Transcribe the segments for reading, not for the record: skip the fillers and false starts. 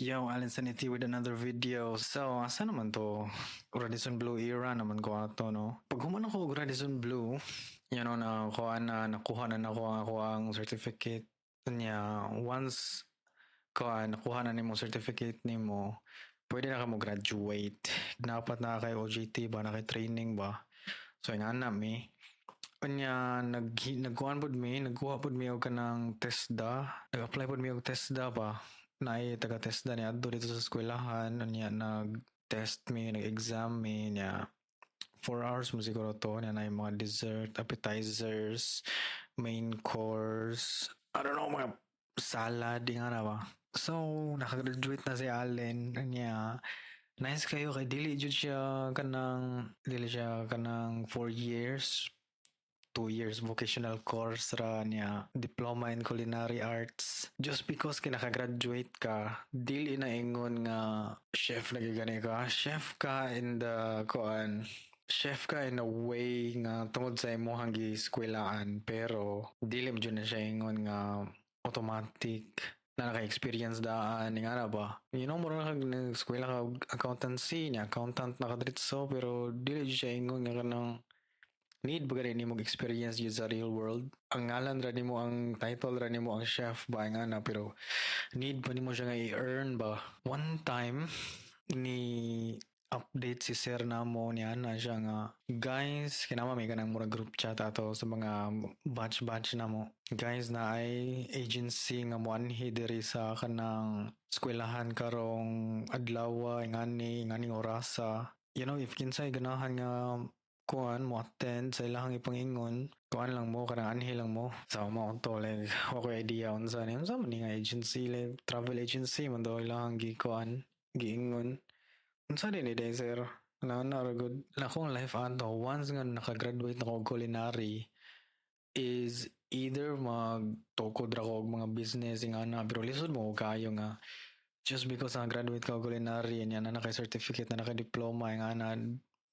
Yo, Allen Sanity with another video. So, asa naman to? Radisson Blu era naman ko ato, no? Pag human ako og Radisson Blu, na kuha na, nakuha na nako ang ako ang certificate niya. Once kuha, nakuha na nimo certificate nimo, pwede na ka mo graduate. Dapat na kay OJT ba, na kay training ba? So, ingana mi. Unya, nagkuhan pod mi, nagkuha pod mi og kanang TESDA. Nag-apply pod mi og TESDA ba? Naay taga TESDA ni adto dito sa eskwelahan. Unya, nag-test mi, nag-exam mi niya. 4 hours mo siguro to. Niya na mga dessert, appetizers, main course, I don't know, mga salad, di nga na ba? So, nakagraduate na si Allen. Niya, nice kayo kay dili jud siya kanang dili siya kanang 4 years, 2 years vocational course ra niya, diploma in culinary arts. Just because kay nakagraduate ka, dili na ingon nga chef na gyud gani ka. Chef ka in the kuan, chef ka in a way nga tungod sa imong gieskwelaan, pero dili mo jud na siya ingon nga automatic na naka-experience daan nga na ba. Mura kag nag-eskwela ka og accountancy niya, accountant na ka diretso, pero dili jud siya ingon nga kanang need ba gani nimo experience jud sa real world. Ang ngalan ra nimo, ang title ra nimo ang chef ba nga na, pero need pa nimo siya nga i-earn ba. One time ni update si sir namo niya na siya nga, "Guys," kinama may kanang mura group chat ato sa mga batch batch namo, "Guys, na ay agency nga moanhi diri sa kanang eskwelahan karong adlaw ngani nganing orasa. If kinsay ganahan nga kuan mo attend sa ilahang ipangingon, kuan lang mo, kanang anhi lang mo." So mao to, like, wa koy idea unsa ni, unsa man ni nga agency, like travel agency man daw ilahang gikuan, giingon. Unsa din ni day, sir? Na na ra gud akong life ato. Once nga nakagraduate na ko og culinary is either magtukod ra ko og mga business nga na, pero lisod mo kayo nga just because na graduate ka og culinary niya na naka certificate na, naka diploma nga na,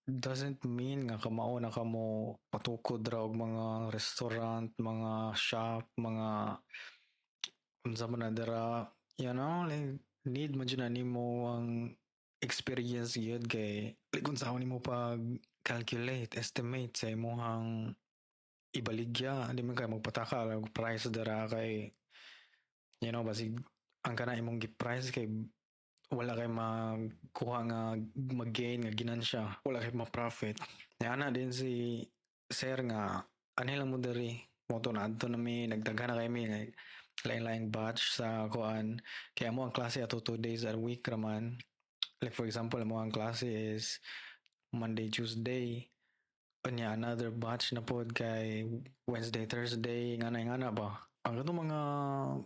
doesn't mean nga kamao na kamo patukod ra og mga restaurant, mga shop, mga unsa man na dira. Like, need man jud na nimo ang experience gyud kay like unsaon nimo pag calculate, estimate sa imong ibaligya. Di man kay magpataka og price dira kay basig ang kana imong gi-price kay wala kay magkuha nga mag-gain nga ginansya, wala kay ma-profit. Ana din si sir nga anhi lang mo diri. Mo to na adto na mi, nagdaghan na kay mi, like, lain-laing batch sa kuan kaya mo ang klase ato 2 days a week raman. Like, for example, mo ang klase is Monday, Tuesday. Unya another batch na pod kay Wednesday, Thursday, ngana ngana ba. Ang katong mga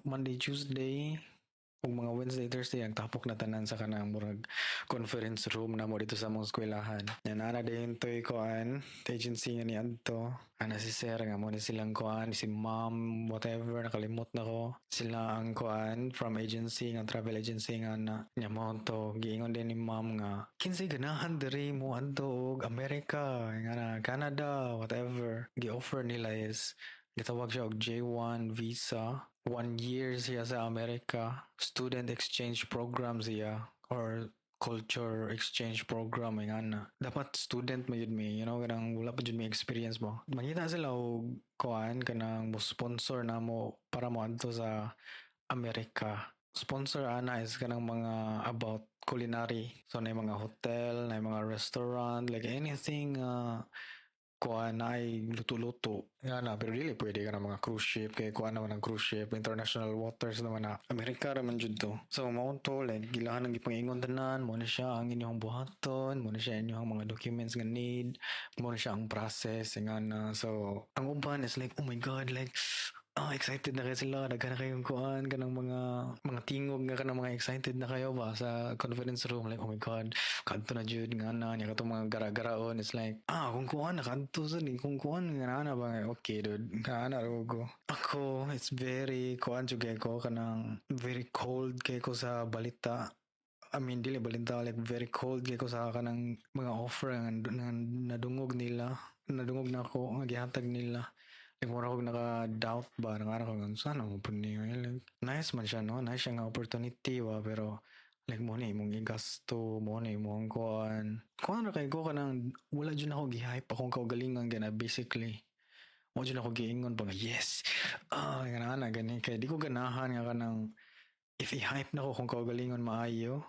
Monday, Tuesday ug mga Wednesday, Thursday, ang tapok na tanan sa kanang murag conference room na mo dito sa among eskwelahan. Yan ana din toy kuan agency nga ni adto. Ana si sir nga mo ni silang kuan, si ma'am whatever, nakalimot na ko. Sila ang kuan from agency nga travel agency nga na nya mo to giingon din ni ma'am nga kinsay ganahan diri mo adto og Amerika nga na, Canada, whatever. Gi-offer nila is gitawag siya og J1 visa. One year siya sa Amerika. Student exchange program siya or culture exchange program nga na. Dapat student man yun mi, kanang wala pa jud may experience mo. Mangita sila og kuan kanang mo sponsor na mo para mo adto sa Amerika. Sponsor ana is kanang mga about culinary. So na mga hotel, na mga restaurant, like anything kuan na ay luto-luto. Nga na, pero dili pwede ka na mga cruise ship kay kuan naman ang cruise ship, international waters naman na, Amerika raman jud to. So mao to, like gilahan ang gipangingon tanan, mo na siya ang inyong buhaton, mo na siya inyong mga documents nga need, mo na siya ang process nga na. So ang uban is like, "Oh my God," like, oh, excited na kayo sila, daghan na kayong kuan, kanang mga tingog nga kanang mga excited na kayo ba sa conference room, like, "Oh my God, kadto na jud," nga na, niya katong mga gara-garaon, it's like, "Ah, kung kuan, nakadto sa ni, kung kuan, nga na ba, okay, dude," nga na, ko. Ako, it's very, kuan jud kay ko, kanang, very cold kay ko sa balita. I mean, dili balita, like, very cold kay ko sa kanang mga offer nga nadungog nila, nadungog na ako, nga gihatag nila. Like, mura ko naka-doubt ba, nga ko, sana mo po niyo. Like, nice man siya, no? Nice siya nga opportunity ba, pero Like mao ni imong igasto, mao ni imong kuan. Kuan ra kay ko, kanang wala jud ako gi-hype akong kaugalingon gana basically. Mo jud ako giingon pa nga yes. Ah, nga na gani kay di ko ganahan nga kanang if i-hype na ko kung kaugalingon maayo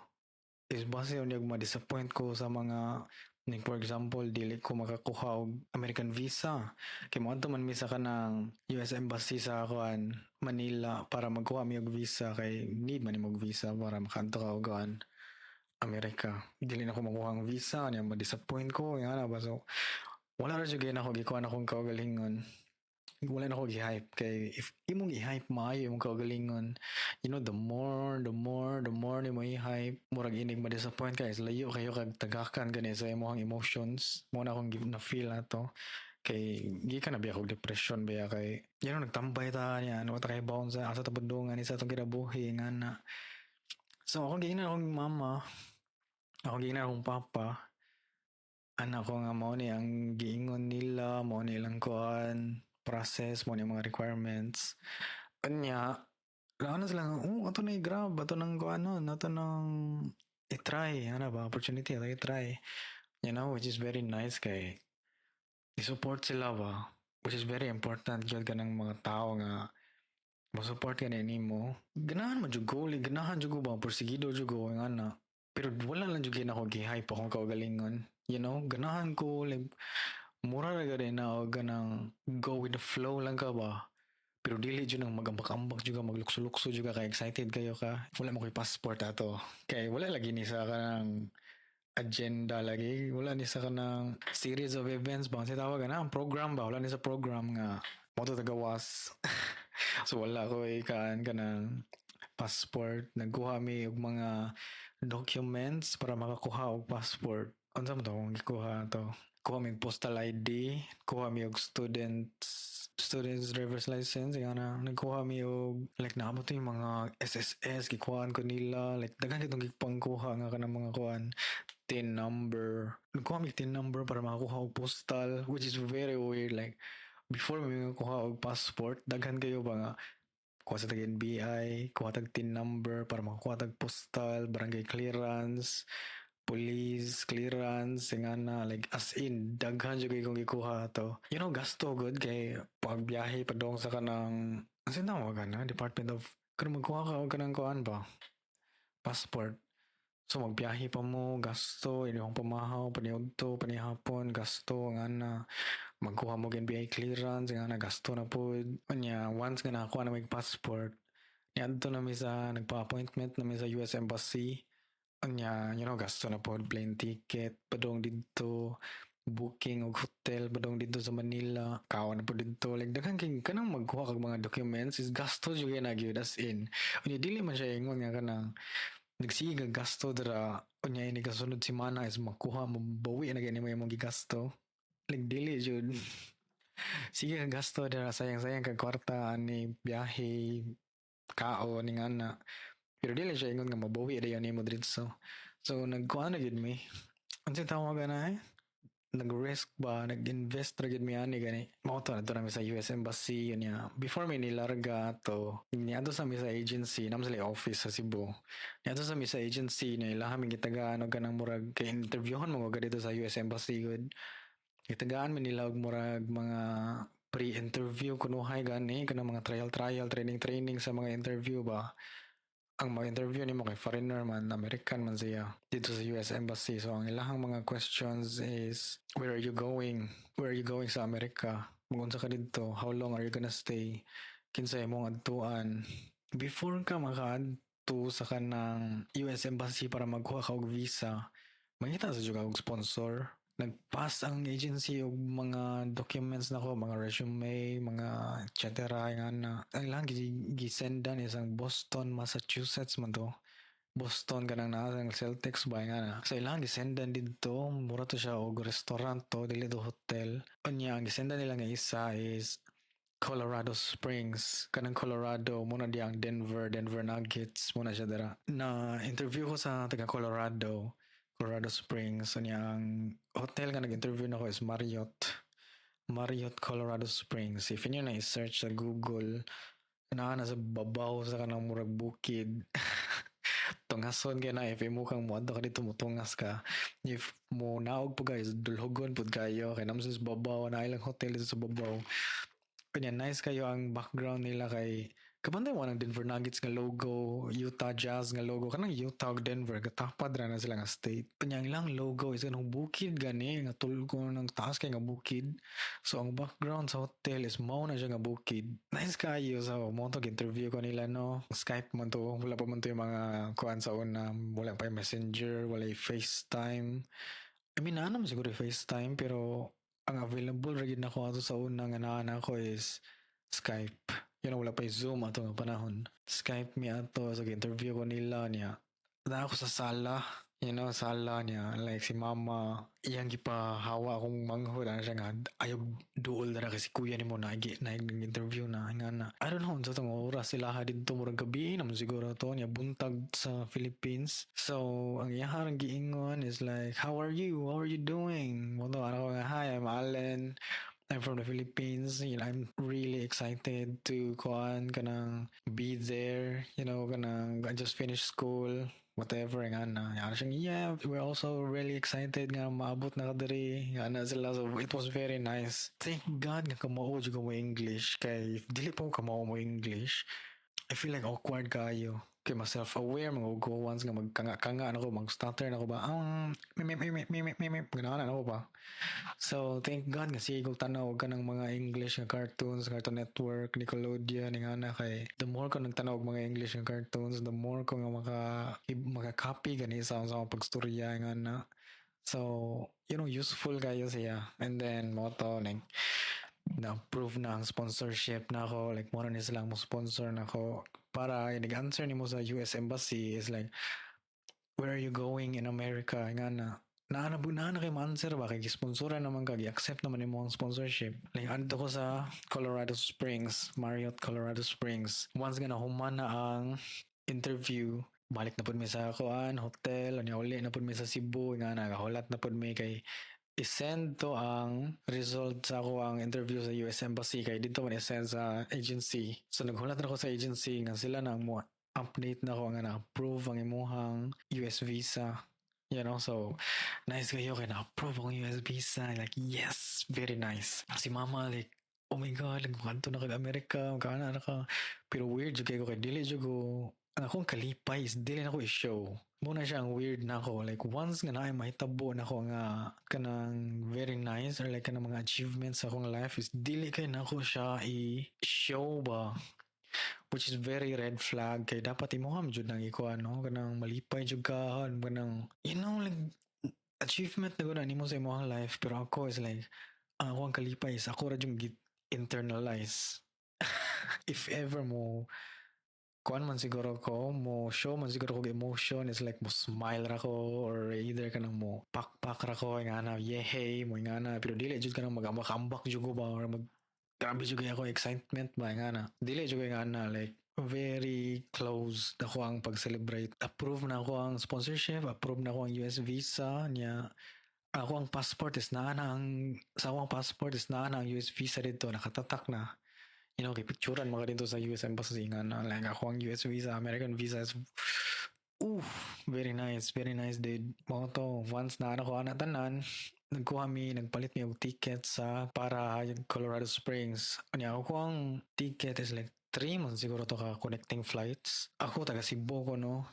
is base unyag ma-disappoint ko sa mga, like for example, dili ko makakuha og American visa. Kay moadto man mi sa kanang US Embassy sa kuan, Manila, para magkuha mi og visa kay need man nimo og visa para makaadto ka og kuan, Amerika. Dili na ko makuha ang visa niya, ma-disappoint ko nga na ba. So wala ra jud ako gikuha na akong kaugalingon. Wala na ko gi-hype kay if imong i-hype maayo imong kaugalingon, the more, the more, the more nimo i-hype, murag inig ma-disappoint ka is layo kayo kag tagakan gani sa imong emotions. Mao na akong na feel na to. Kay gikan na biya kog depression biya kay nagtambay ta niya, ano ta kay baon sa asa ta padungan ni sa atong kinabuhi nga na. So akong giingnan akong mama, akong giingnan akong papa, anak ko nga mao ni ang giingon nila, mao ni ilang kuan, process, mao ni ang mga requirements. Unya, na sila nga, "Oh, ato na i-grab, ato nang kuanon, ato nang i-try, ano ba, opportunity, ato i-try." Which is very nice kay i-support sila ba, which is very important jud kanang mga tao nga mo-support ka nimo. Ganahan man jud ko, like, ganahan jud ko ba, porsigido jud ko, nga na. Pero wala lang jud nako gi-hype akong kaugalingon. Ganahan ko, like, mura ra gani na og ganang go with the flow lang ka ba. Pero dili jud nang magambak-ambak jud ka, maglukso-lukso jud ka kay excited kayo ka. Wala mo koy passport ato. Kay wala lagi ni sa kanang agenda lagi. Wala ni sa kanang series of events ba. Kasi tawag na, ang program ba. Wala ni sa program nga mo to tagawas. So wala ko ikaan kanang passport. Nagkuha mi og mga documents para makakuha og passport. Unsa man to akong gikuha to? Kuha mi og postal ID, kuha mi og students driver's license, nga na nagkuha mi og like naabot yung mga SSS gikuhaan ko nila, like daghan kitong gipangkuha nga kanang mga kuan, TIN number. Nagkuha mi TIN number para makakuha og postal, which is very weird. Like before mi makakuha og passport, daghan kayo ba nga kuha sa tag NBI, kuha tag TIN number para makakuha tag postal, barangay clearance, police clearance, nga na, like as in daghan jud kay kong gikuha to. Gasto gud kay pagbiyahe padong sa kanang ano tawag na Department of kung magkuha ka og kanang kuan ba, passport. So magbiyahe pa mo, gasto, inyong pamahaw, paniudto, panihapon, gasto, nga na magkuha mo NBI clearance, nga na gasto na pud. Unya, once nga nakakuha na may passport, niadto na mi sa nagpa-appointment na mi sa US Embassy. Unya, gasto na pod, plane ticket, padong didto, booking og hotel padong didto sa Manila, kaon na pod didto. Like daghan kay kanang magkuha kag mga documents is gasto jud kay na gyud as in. Unya dili man siya ingon nga kanang nagsige kag gasto dira unya ini kasunod semana is makuha mo, bawi na gani mo imong gigasto. Like dili jud. Sige kag gasto dira, sayang-sayang kag kwarta ani biyahe, kaon ning ana. Pero dili siya ingon nga mabawi dayon nimo diretso. So nagkuha na gyud mi. Unsay tawag ana eh? Nag-risk ba, nag-invest ra gyud mi ani gani. Mao to, adto na mi sa US Embassy unya. Before mi nilarga to, niadto sa mi sa agency, naa man sila office sa Cebu. Niadto sa mi sa agency na ilaha mi gitagaan og kanang murag kay interviewhon mo ka dito sa US Embassy gud. Gitagaan mi nila og murag mga pre-interview kunuhay gani, kanang mga trial trial, training training sa mga interview ba. Ang mga interview nimo kay foreigner man, American man siya dito sa US Embassy. So ang ilahang mga questions is, "Where are you going? Where are you going sa Amerika? Magunsa ka didto? How long are you gonna stay? Kinsa imong adtuan?" Before ka makaadto sa kanang US Embassy para magkuha ka og visa, mangita sa jud ka og sponsor. Nag-pass ang agency og mga documents nako, mga resume, mga et cetera nga na. Ang ilang gisendan is ang Boston, Massachusetts man to. Boston kanang naa ang Celtics ba nga na. Sa ilang gisendan didto, mura to siya og restaurant to, dili to hotel. Unya ang gisendan nila nga isa is Colorado Springs. Kanang Colorado, mao na diya ang Denver, Denver Nuggets, mao na siya dira. Na interview ko sa taga Colorado, Colorado Springs. Unya ang hotel nga nag-interview nako is Marriott. Marriott Colorado Springs. If inyo na i-search sa Google, naa na sa babaw sa kanang murag bukid. Tungason kay na if imo kang moadto ka didto, motungas ka. If mo naog po guys, dulhogon pud kayo kay naa sa babaw na ilang hotel dito sa babaw. Kanya nice kayo ang background nila kay kabantay mo ng Denver Nuggets nga logo, Utah Jazz nga logo, kanang Utah ug Denver, katapad ra na sila nga state. Kanya ang ilang logo is kanang bukid gani, nga tulgo ng taas kay nga bukid. So ang background sa hotel is mao na siya nga bukid. Nice kayo. So mo to interview ko nila, no. Skype man to, wala pa man to yung mga kuan sa una, wala pa yung Messenger, wala yung FaceTime. I mean, naa naman siguro yung FaceTime, pero ang available ra gyud nako ato sa una nga naa nako is Skype. Wala pa yung Zoom ato nga panahon. Skype mi ato, so interview ko nila niya. Na ako sa sala, sala niya. Like si mama, iyang gipahawa akong manghod. Ano siya nga, ayaw duol na kasi kuya nimo na na interview na nga na. I don't know, unsa tong oras sila ha didto, murag gabi naman siguro to niya, buntag sa Philippines. So, ang iyahang giingon is like, "How are you? How are you doing?" Mo to, ano ko nga, "Hi, I'm Allen. I'm from the Philippines. I'm really excited to kuan kanang be there. Kanang I just finished school, whatever," nga na. Nga siya, "Yeah, we're also really excited nga maabot na ka diri." Nga na sila. So it was very nice. Thank God nga kamao jud ko mo English. Kay if dili pa ko kamao mo English, I feel like awkward kayo. Kay mas self-aware, mga go once nga magkanga-kanga na ko, mag-stutter na ko ba, mi mi mi mi mi mi mi, ganahan na ko ba. So, thank God nga sige kong tanaw ka ng mga English nga cartoons, Cartoon Network, Nickelodeon, nga na kay the more ko nagtanaw og mga English nga cartoons, the more ko nga maka-copy gani sa mga pagstorya nga na. So, useful kayo siya. And then, mo to, like, na-approve na ang sponsorship na ako. Like, mo na ni silang mo sponsor na ako. Para, nag-answer nimo sa US Embassy is like, "Where are you going in America?" Nga na. Naa na kay ma-answer ba? Kay sponsoran naman ka, gi-accept naman nimo ang sponsorship. Like, adto ko sa Colorado Springs, Marriott Colorado Springs. Once nga nahuman na ang interview, balik na pud mi sa kuan hotel, unya uli na pud mi sa Cebu, nga nagahulat na pud mi kay i-send to ang result sa ako ang interview sa US Embassy kay dito man i-send sa agency. So naghulat na ko sa agency nga sila na mo update na ko nga na-approve ang imuhang US visa. So nice kayo kay na-approve ang US visa. Like, yes, very nice. Si mama like, "Oh my God, like, makadto na kag Amerika, magkaana na ka." Pero weird jud kay ko kay dili jud ko ang akong kalipay is dili na ko i-show. Muna siya ang weird na ako. Like, once nga naay mahitabo na ako nga kanang very nice or like kanang mga achievements sa akong life is dili kay nako siya i-show ba. Which is very red flag kay dapat imuha man jud nang ikuan, no, kanang malipay jud ka, kanang like achievement na gud na nimo sa imong life, pero ako is like ang akong kalipay is ako ra jud internalize. If ever mo kuan man siguro ko, mo show man siguro ko emotion is like mo smile ra ko or either kanang mo pakpak ra ko nga na yehey mo nga na, pero dili jud kanang mag-ambak-ambak jud ko ba or mag grabe jud kay ako excitement ba nga na. Dili jud nga na, like very close ako ang pag-celebrate. Approve na ako ang sponsorship, approve na ako ang US visa niya. Ako ang passport is naa na ang sa akong passport is naa na ang US visa dito, nakatatak na. Kay picturean mga dito sa US Embassy nga na like ako ang US visa, American visa is oof, very nice, dude. Mao to, once na ano ko ana tanan, nagkuha mi, nagpalit mi og ticket sa para Colorado Springs. Unya ako ang ticket is like 3 months siguro to ka connecting flights. Ako taga Cebu ko, no.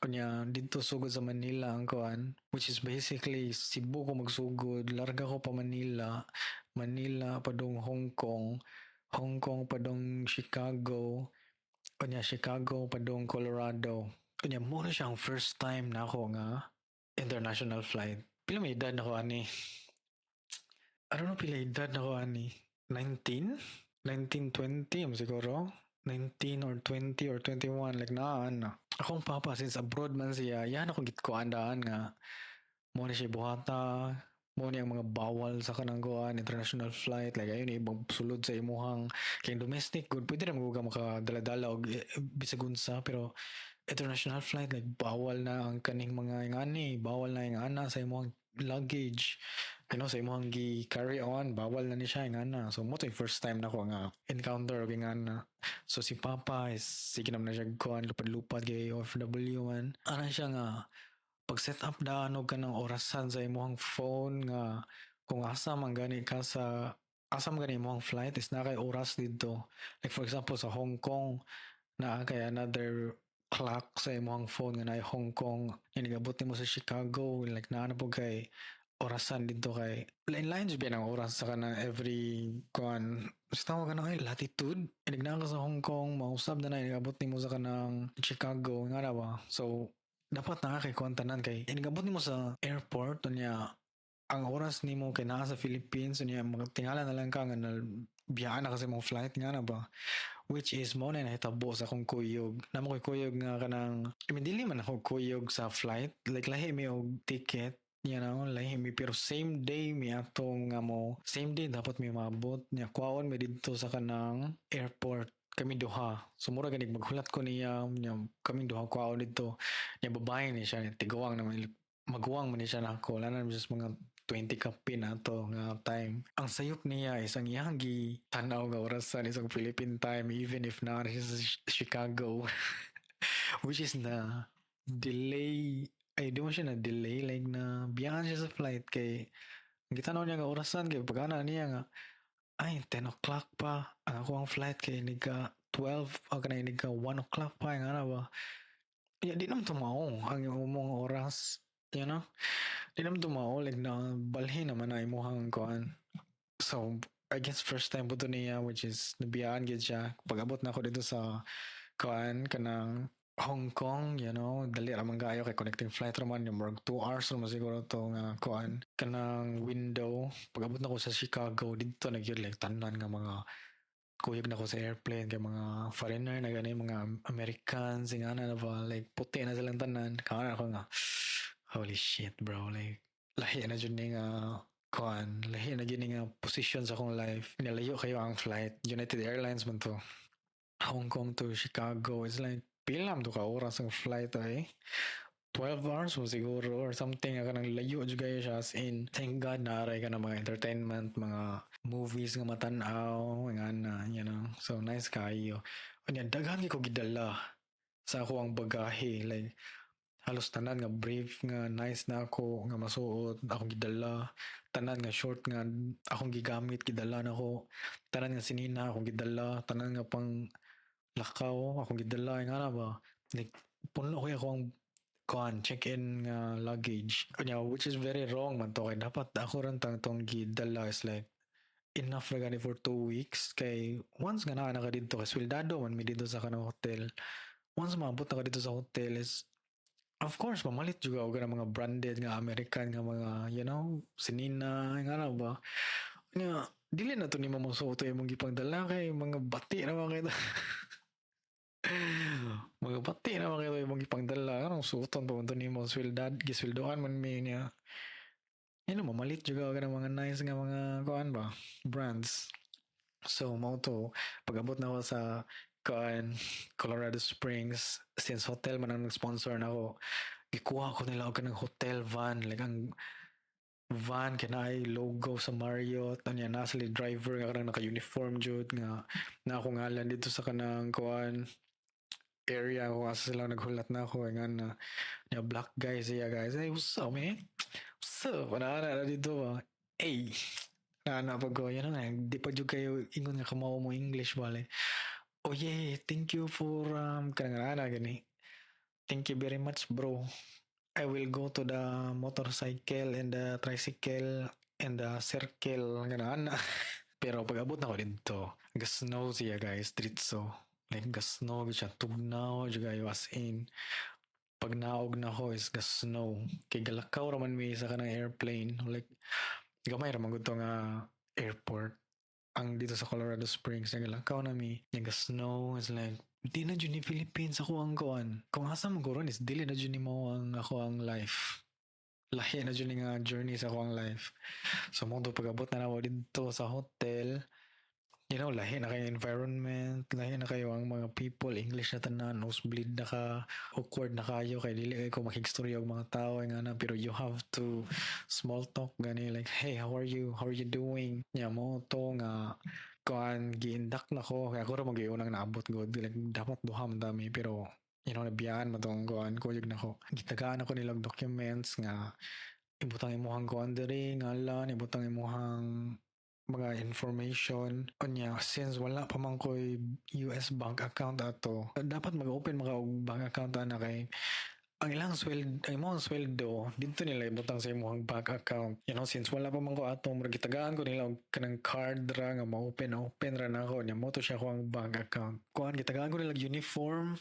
Unya didto sugod sa Manila ang kuan, which is basically Cebu ko magsugod, larga ko pa Manila, Manila padung Hong Kong, Hong Kong padung Chicago, unya Chicago padung Colorado. Unya mo na siya ang first time na ako nga international flight. Pila may edad na ko ani? I don't know pila edad na ko ani. 19? 19, 20 mo siguro? 19 or 20 or 21, like naa na. Akong papa, since abroad man siya, yan akong gitkuan daan nga mo na siya buhata, mo ni ang mga bawal sa kanang kuan international flight, like ayun ibang sulod sa imuhang kay domestic good pwede ra ka makadala-dala og bisag unsa, pero international flight like bawal na ang kaning mga ingani, bawal na yung ana sa imong luggage. Sa imong gi carry on, bawal na ni siya nga na. So mao to yung first time nako nga encounter og nga na. So si Papa is sige naman na siya kuan, lupad-lupad kay OFW man. Ana siya nga pag set up daan og kanang orasan sa imong phone nga kung asa man gani ka, sa asa man gani imong flight is naa kay oras didto. Like for example, sa Hong Kong, naa kay another clock sa imong phone nga naay Hong Kong. Inigabot nimo sa Chicago, like naa na pud kay orasan didto kay lain-lain jud ang oras sa kanang every kuan. Basta tawag kanang ay latitude. Inig naa ka sa Hong Kong, mausab na na inigabot nimo sa kanang Chicago nga na ba. So dapat naa kay kuan tanan kay inigabot nimo sa airport, unya ang oras nimo kay naa sa Philippines, unya tingala na lang ka nga na biyaan na kasi mong flight nga na ba, which is mao na nahitabo sa akong kuyog. Naa man koy kuyog nga kanang, I mean, dili man ako kuyog sa flight, like lahi mi og ticket, lahi mi, pero same day mi atong nga mo same day dapat mi maabot niya. Kuwaon mi didto sa kanang airport kami duha. So mura ganig maghulat ko niya niya, kaming duha kuwaon didto niya. Babae ni siya, tiguang naman, maguwang man ni siya nako. Wala na just mga 20 kapin ato nga time. Ang sayop niya is ang iyang gi tan-aw nga orasan is ang Philippine time even if naa siya sa Chicago, which is na delay, ay di mo siya na delay, like na biyaan siya sa flight kay ang gitanaw niya nga orasan kay pagana niya nga ay 10 o'clock pa ang ako ang flight kay nika 12 ang kanay nika 1 o'clock pa nga na ba. Yeah, di naman tumao ang imong oras. Di naman tumao, like na balhin naman na imuhang kuan. So, I guess first time po to niya, which is nabiyaan gid siya. Pag-abot na ako dito sa kuan, kanang Hong Kong, dali ra man kaayo kay connecting flight ra man, yung murag 2 hours ra man siguro to nga kuan, kanang window. Pag-abot na ko sa Chicago, didto na gyud like tanan nga mga kuyog na ko sa airplane kay mga foreigner na gani, mga Americans nga na ba, like puti na silang tanan. Kaana ako nga, holy shit, bro, like lahi na jud ni nga kuan, lahi na jud ni nga position sa akong life. Nilayo kayo ang flight, United Airlines man to. Hong Kong to Chicago is like pila man to ka oras ang flight ay 12 hours mo siguro or something nga kanang layo jud kayo siya, as in thank God naaray ka ng mga entertainment, mga movies nga matan-aw nga na. So nice kayo. Unya daghan kay ko gidala sa ako ang bagahe, like halos tanan nga brief nga nice na ako nga masuot akong gidala, tanan nga short nga akong gigamit gidala nako, tanan nga sinina akong gidala, tanan nga pang lakaw akong gidala nga na ba. Like puno ko ako ang kuan, check-in nga luggage. Unya which is very wrong man to kay dapat ako ran tang tong gidala is like enough ra gani for 2 weeks kay once nga naa na ka didto kay sweldado man mi didto sa kanang hotel. Once maabot na ka didto sa hotel is of course mamalit jud ka og kanang mga branded nga American nga mga sinina nga na ba. Nya dili na to nimo mosuot imong gipangdala kay mga bati naman kay mga bati naman kayo imong gipangdala. Anong suoton pa man to nimo? Sweldad, gisweldoan man mi niya. Mamalit jud ka ng mga nice nga mga kuan ba, brands. So mao to, pag-abot na ako sa kuan, Colorado Springs, since hotel man ang nag-sponsor nako, gikuha ko nila og kanang hotel van, like ang van kay naay logo sa Marriott. Unya naa sila driver nga kanang naka-uniform jud nga naa ako ngalan didto sa kanang kuan area kung asa sila naghulat na ako nga na nya. Black guy siya, guys. "Hey, what's up, man? What's up?" Ana na didto ba, "Hey," ana pag ko yun nga di pa jud kayo ingon nga kamao mo English ba, like, "Oh yeah, thank you for kanang ana gani, thank you very much, bro. I will go to the motorcycle and the tricycle and the circle," nga ana. Pero pag abot na ko didto, ga-snow siya, guys, diretso. Like ga-snow gyud siya, tugnaw jud kayo, as in pag naog na ko is ga-snow kay galakaw ra man mi sa kanang airplane. Like gamay ra man gud to nga airport ang dito sa Colorado Springs. Nagalakaw na mi, naga-snow. Is like di na jud ni Philippines ako ang kuan. Kung asa man ko ron is dili na jud ni mao ang ako ang life. Lahi na jud ni nga journey sa ako ang life. So mao to, pag-abot na nako didto sa hotel. Lahi na kayo environment, lahi na kayo ang mga people, English na tanan, nosebleed na ka, awkward na kayo kay dili kay ko makigstorya og mga tao nga na, pero you have to small talk gani, like, "Hey, how are you? How are you doing?" Nya mo to nga kuan, gi-induct na ko kay ako ra mag unang naabot gud. Like, dapat duha man dami, pero nabiyaan man tong kuan, kuyog nako. Gitagaan ako nilang documents nga ibutang imuhang kuan diri, ngalan, ibutang imuhang mga information. Unya, since wala pa man ko'y US bank account ato, dapat mag-open maka og bank account ana kay ang ilang sweldo, ang imong sweldo dito nila ibutang sa imong bank account. Since wala pa man ko ato, murag gitagaan ko nila og kanang card ra nga ma-open open ra nako. Nya mo to siya ko ang bank account. Kuan, gitagaan ko nila og uniform,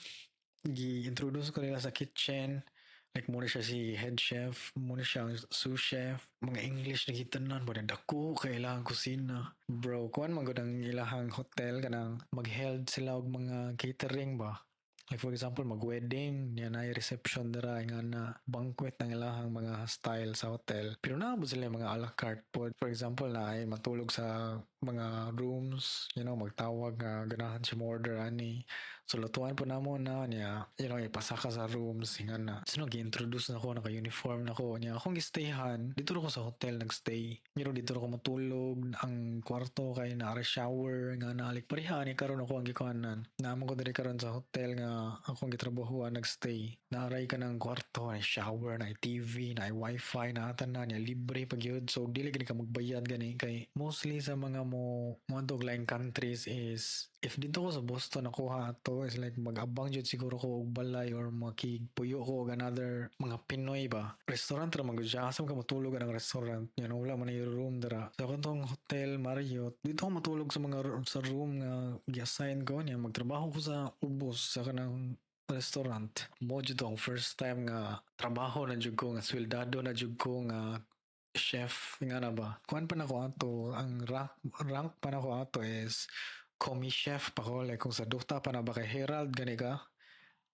gi-introduce ko nila sa kitchen. Like, muna siya si head chef, muna siya ang sous chef. Mga English na gitanan ba, dako kay ilahang kusina. Bro, kuan man gud ang ilahang hotel, kanang mag-held sila og mga catering ba. Like, for example, mag-wedding, niya na reception dira nga na banquet ng ilahang mga style sa hotel. Pero naabot sila yung mga a la carte po. For example, na ay matulog sa mga rooms, magtawag nga ganahan siya mo order ani. So lutuan po namo na niya, ipasaka sa rooms nga na. So no, gi-introduce na ko, naka-uniform na ko. Niya akong gi-stayhan, dito ko sa hotel nagstay. Dito ko matulog, ang kwarto kay naa shower nga na, like pareha ni karon ako ang gikuanan. Naman ko diri karon sa hotel nga akong gitrabahuan nagstay. Naaray ka ng kwarto, na shower, na TV, na wifi, na tanan niya, libre pag yun. So dili gani ka magbayad gani kay mostly sa mga mo mo og laing countries is if dito ko sa Boston nakuha ato is like mag-abang jud siguro ko og balay or makigpuyo ko og another mga Pinoy ba. Restaurant ra man gud siya. Asa man ka matulog ang restaurant? Wala man na room dira. Sa so, hotel Marriott, dito ko matulog sa mga sa room nga gi-assign ko niya, magtrabaho ko sa ubos sa kanang restaurant. Mo jud ang first time nga trabaho na jud ko nga sweldado na jud ko nga chef nga na ba. Kuan pa nako ato, ang rank pa nako ato is commis chef pa ko, like kung sa Dota pa na ba kay Herald gani ka.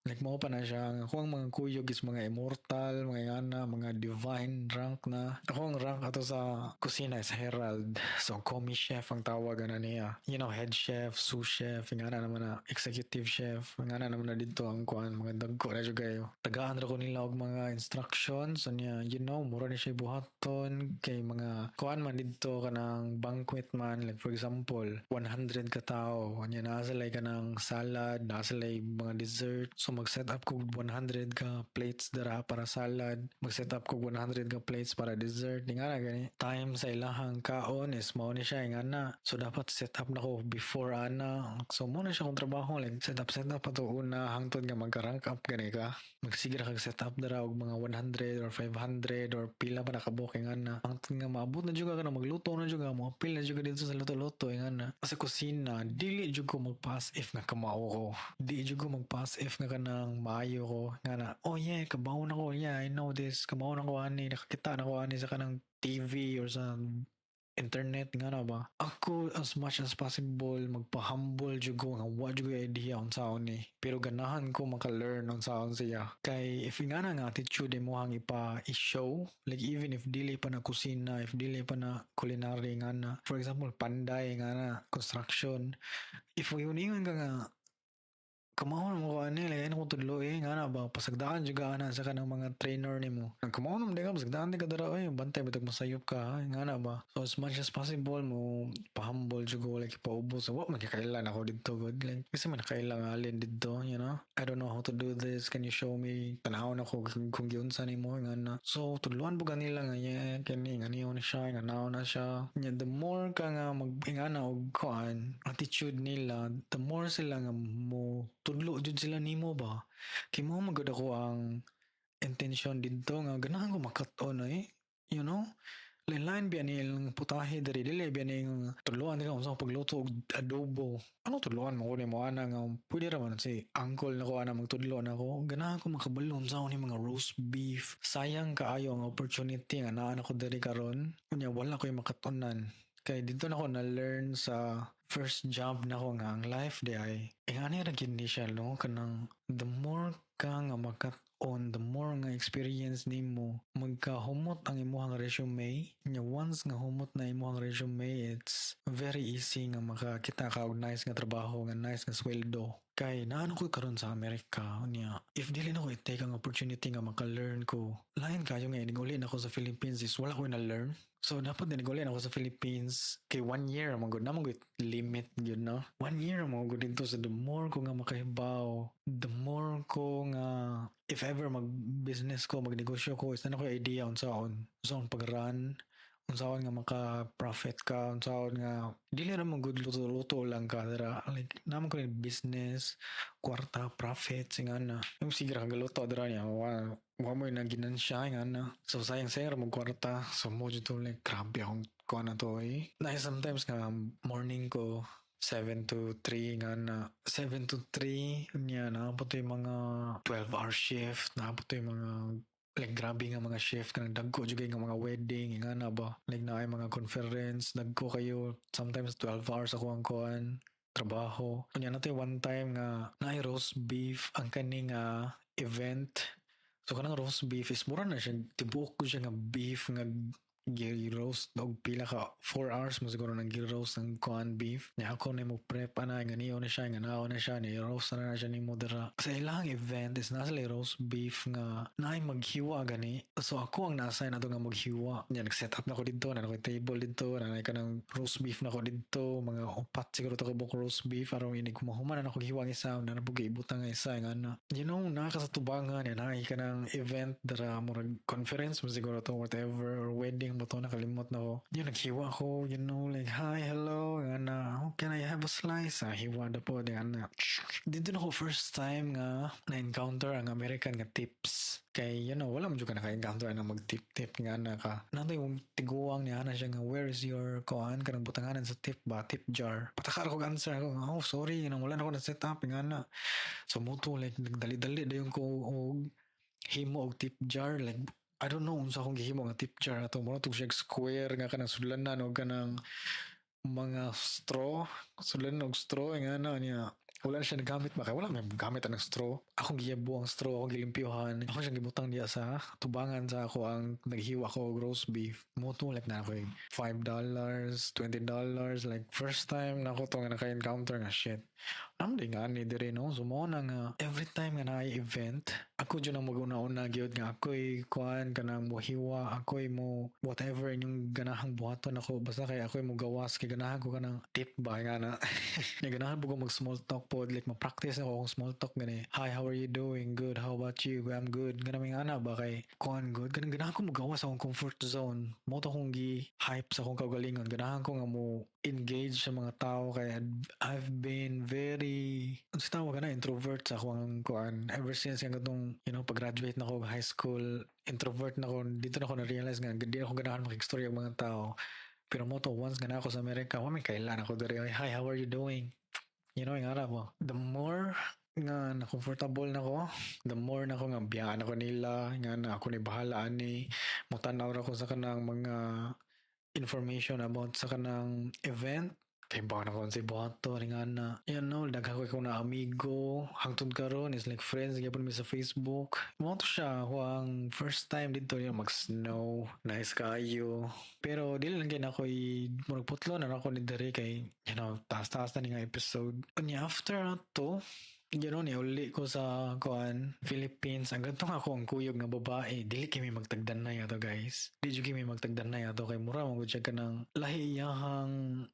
Like, mo pa na siya. Ako ang mga kuyog is mga immortal, mga ngana, mga divine rank na. Ako ang rank ato sa kusina is Herald. So, commis chef ang tawag na niya. Head chef, sous chef, ngana naman na executive chef, ngana naman na dito ang kuan, mga dagko na jud kayo. Tagaan ra ko nila og mga instructions. So niya, mura ni siya buhaton kay mga kuan man dito, kanang banquet man, like for example, 100 ka tao. Nya naa sila kanang salad, naa sila mga dessert. So mag-set up kog 100 ka plates dara para salad, mag-set up kog 100 ka plates para dessert, di nga na gani. Time sa ilahang kaon is mao ni siya nga na. So dapat set up na ko before ana. So mo na siya kung trabaho, like set up set up ato una hangtod nga magka-rank up gani ka. Magsige ra kag set up dara og mga 100 or 500 or pila pa nakabuok nga na. Hangtod nga maabot na jud ka na magluto na jud ka, mo pila na jud ka dito sa luto-luto nga na. Sa kusina, dili jud ko mag-pass if nga kamao ko. Di jud ko mag-pass if nga kanang maayo ko nga na, "Oh yeah, kabaw na ko, yeah, I know this, kabaw na ko ani, nakakita na ko ani sa kanang TV or sa internet," nga na ba. Ako, as much as possible, magpa-humble jud ko nga wa jud ko idea unsaon ni. Pero ganahan ko maka-learn unsaon siya. Kay if nga na nga attitude mo hang ipa i-show, like even if dili pa na kusina, if dili pa na culinary nga na, for example, panday nga na, construction, if ingon ka nga, "Kamao na mo ko ani, like ano ko tudlo eh," nga na ba, pasagdaan jud ka ana sa kanang mga trainer nimo. Ang kamao na mo ka, pasagdaan di ka dara oy, bantay bitag masayop ka, ha, nga na ba. So as much as possible mo pahumble jud ko, like paubos. So, wa man kailan ako didto gud, like kasi man nakailang alin didto. "I don't know how to do this, can you show me?" Tanaw na ko kung giunsa nimo nga na. So tudluan po kanila nga yeah, kini nga niyo na siya, nga nao na siya. Nya the more ka nga mag ingana og kuan, attitude nila, the more sila nga mo tudlo jud sila nimo ba. Kay mao man gud ako ang intention didto nga ganahan ko makat-on eh. Lain-lain biya ni ilang putahe diri, dili biya ni tudloan ka unsa pagluto og adobo. Ano tudloan mo ko nimo ana nga pwede ra man si uncle nako ana magtudlo nako. Ganahan ko makabalo unsa ni mga roast beef. Sayang kaayo ang opportunity nga naa nako diri karon. Unya wala ko'y makat-onan. Kay dito nako na-learn sa first job nako nga ang life di ay ingani ra gyud ni siya, no, kanang the more ka nga makat On the more nga experience nimo, magkahumot ang imuhang resume. Nya once nga humot na imuhang resume, it's very easy nga makakita ka og nice nga trabaho, nga nice nga sweldo. Kay naano ko karon sa Amerika niya, if dili na ko i-take ang opportunity nga maka-learn ko, lain kayo nga inig uli na ako sa Philippines is wala ko na learn. So dapat din uli na ako sa Philippines kay one year man gud na, man gud limit gyud, no? One year man gud dito. So the more ko nga makahibaw, the more ko nga if ever mag business ko, magnegosyo ko, is na ko idea unsaon pag-run, unsaon nga maka-profit ka, unsaon nga dili ra man gud luto-luto lang ka dira. Like naman ko ni business, kwarta, profit, nga na. Yung sige ra ka galuto dira niya, wa mo na ginansya nga na. So sayang sayang ra mo kwarta. So mo jud to, like grabe akong kuha na to eh. Na sometimes nga morning ko 7 to 3 nga na, 7 to 3 niya na po yung mga 12-hour shift na po, yung mga like grabe nga mga shift kanang dagko jud kay nga mga wedding nga na ba, like naay mga conference, dagko kayo, sometimes 12 hours ako ang kuan trabaho. Unya na one time nga naay roast beef ang kani nga event. So kanang roast beef is mura na siya tibuok ko siya nga beef nga gi-roast og pila ka 4 hours mo siguro nang gi-roast ang kuan beef. Nya ako na mo prep ana nga niyo na siya nga nao na siya ni roast na siya nimo dira. Sa ilang event is nasa sila roast beef nga naay maghiwa gani. So ako ang na-assign ato nga maghiwa. Nya nag-set up na ko didto na ko table didto na kanang roast beef na ko didto, mga upat siguro to ka buok roast beef, aron inig humahuman na ako hiwa ang isa na nabugi ibutang nga isa nga na naa ka sa tubangan ya naay kanang event dara, murag conference mo siguro to, whatever, or wedding mo to, nakalimot na ko. Yun, naghiwa ko, like, "Hi, hello," nga na, "Oh, can I have a slice?" Ah, hiwa na po, nga na. Dito na ko first time nga na-encounter ang American nga tips. Kay, wala mo ka naka-encounter na mag-tip-tip nga na ka. Nato yung tiguang niya na siya nga, "Where is your kuan, kanang butanganan sa tip ba, tip jar?" Patakar ko answer ako, "Oh, sorry, wala na ko na set up," nga na. So, mo to, like, nagdali-dali dayon ko og himo og tip jar. Like, I don't know unsa akong gihimo nga tip jar ato. Mura to siya square nga kanang sudlanan og kanang mga straw, sudlanan og straw nga na niya. Wala na siya nagamit ba kay wala may gamit ang straw. Akong giyabo ang straw, akong gilimpyuhan. Ako siyang gibutang diya sa tubangan sa ako ang naghiwa ko og roast beef. Mo to, like na ako $5, $20, like first time na ako to nga naka-encounter nga shit. Nam di nga ni diri, no. So mo na nga every time nga naay event, ako jud ang maguna-una gyud nga ako'y kuan kanang mohiwa, ako'y mo whatever inyong ganahang buhaton ako basta kay ako'y mo gawas kay ganahan ko kanang tip ba nga na. Nga ganahan po ko mag small talk pod, like ma-practice ako akong small talk gani. "Hi, how are you doing?" "Good. How about you?" "I'm good." Ganang ana ba kay kuan good. Kanang ganahan ko mogawas sa akong comfort zone. Mo to akong gi-hype sa akong kaugalingon. Ganahan ko nga mo engage sa mga tao kay I've been very, unsa tawag na, introvert sa akong kuan ever since nga katong pag-graduate na ako high school, introvert na ako. Dito na ako na-realize nga di ako ganahan makigstorya og mga tao. Pero mo to, once nga na ako sa Amerika, wa may kailan ako diri, "Hi, how are you doing?" Yung ara ba, the more nga na comfortable na ko, the more na ko nga biyaan ako nila nga na ako ni bahala ani, motan-aw ra ko sa kanang mga information about sa kanang event kay ba na ko sa buhaton nga na. Daghan ko na amigo hangtod karon is like friends gyapon mi sa Facebook. Mo to siya ako ang first time dito yung mag-snow, nice kaayo. Pero dili lang kay nako i murag putlo na ako ni diri kay taas-taas na ni nga episode. Unya after ato, ni uli ko sa kuan Philippines. Ang ganito nga ako ang kuyog nga babae. Dili kami magtagdanay ato, guys. Di jud kami magtagdanay ato kay mura man gud siya kanang lahi iyahang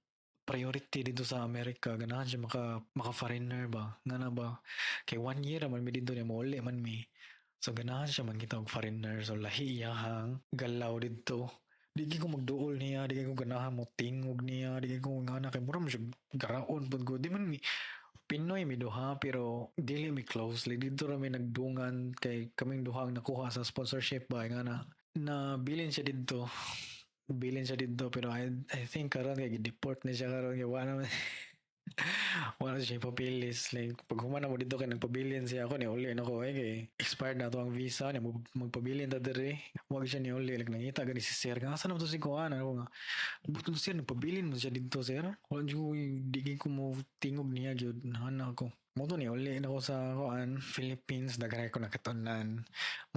priority dito sa Amerika. Ganahan siya maka foreigner ba. Nga na ba? Kay one year man mi dito niya, mouli man mi. So ganahan siya man kita og foreigner. So lahi iyahang galaw dito. Di ko magduol niya, di ko ganahan mo tingog niya, di ko nga na kay mura man siya garaon pud ko. Di man mi Pinoy mi duha pero dili mi close. Like dito ra mi nagdungan kay kaming duha ang nakuha sa sponsorship ba nga na. Na bilin siya didto. Bilin siya didto pero I think karon kay gi-deport na siya karon kay wa naman. Wala siya papilis. Like, pag human mo dito kay nagpabilin siya ako, ni uli na ko, eh, kay expired na to ang visa, niya magpabilin ta diri. Wag siya ni uli. Like, nangita gani si sir. Nga, asa na to si Kuan? Ano nga? Butong sir, nagpabilin mo siya dito, sir. Wala ko, di ko mo tingog niya, gyud. Nahana ko. Mo to ni uli na ko sa kuan, Philippines, daghan ko nakatunan.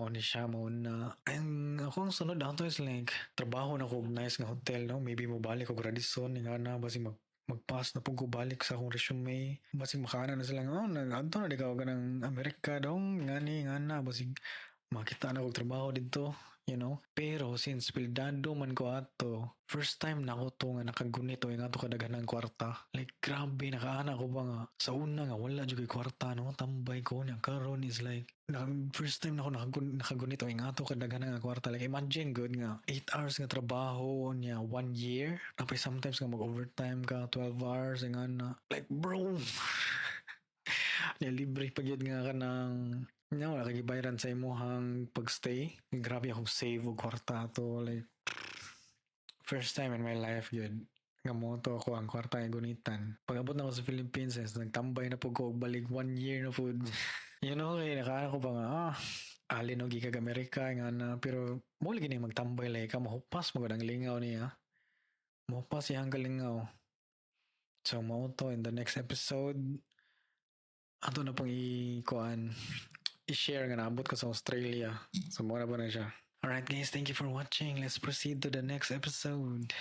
Mao ni siya, mao na. Ang ako ang sunod ato is like, trabaho na ko og nice nga hotel, no? Maybe mo balik og Radisson, nga na, basig mag-pass na pud ko balik sa akong resume. Basig makaana na sila nga, "Oh, nag-adto na di ka og kanang Amerika dong, ngani, ngana," basig makita na kog trabaho dito. Pero since bildado man ko ato, first time na ako to nga nakagunit o nga to kadaghan ng kwarta. Like grabe, nakaana ko ba nga sa una nga wala jud koy kwarta, no, tambay ko niya. Karon is like na, first time na ako nakagunit o nga to kadaghan nga kwarta. Like imagine good nga 8 hours nga trabaho niya one year. Napay sometimes nga mag-overtime ka 12 hours nga na. Like bro, niya libre pa gyud nga kanang nya wala kay gibayaran sa imong pagstay. Grabe akong save og kwarta to, like first time in my life gyud nga mo to ako ang kwarta nga gunitan. Pag abot na ako sa Philippines, is nagtambay na pud ko og balik one year na pud. Kay nakaana ko pa nga alin og gikag Amerika nga na, pero mo lagi ni magtambay lay ka mahupas mo ang lingaw niya. Mahupas iyang kalingaw. So mao to, in the next episode ato na pong i-kuan, i-share nga naabot ko sa Australia. So mao na ba na siya. Alright guys, thank you for watching. Let's proceed to the next episode.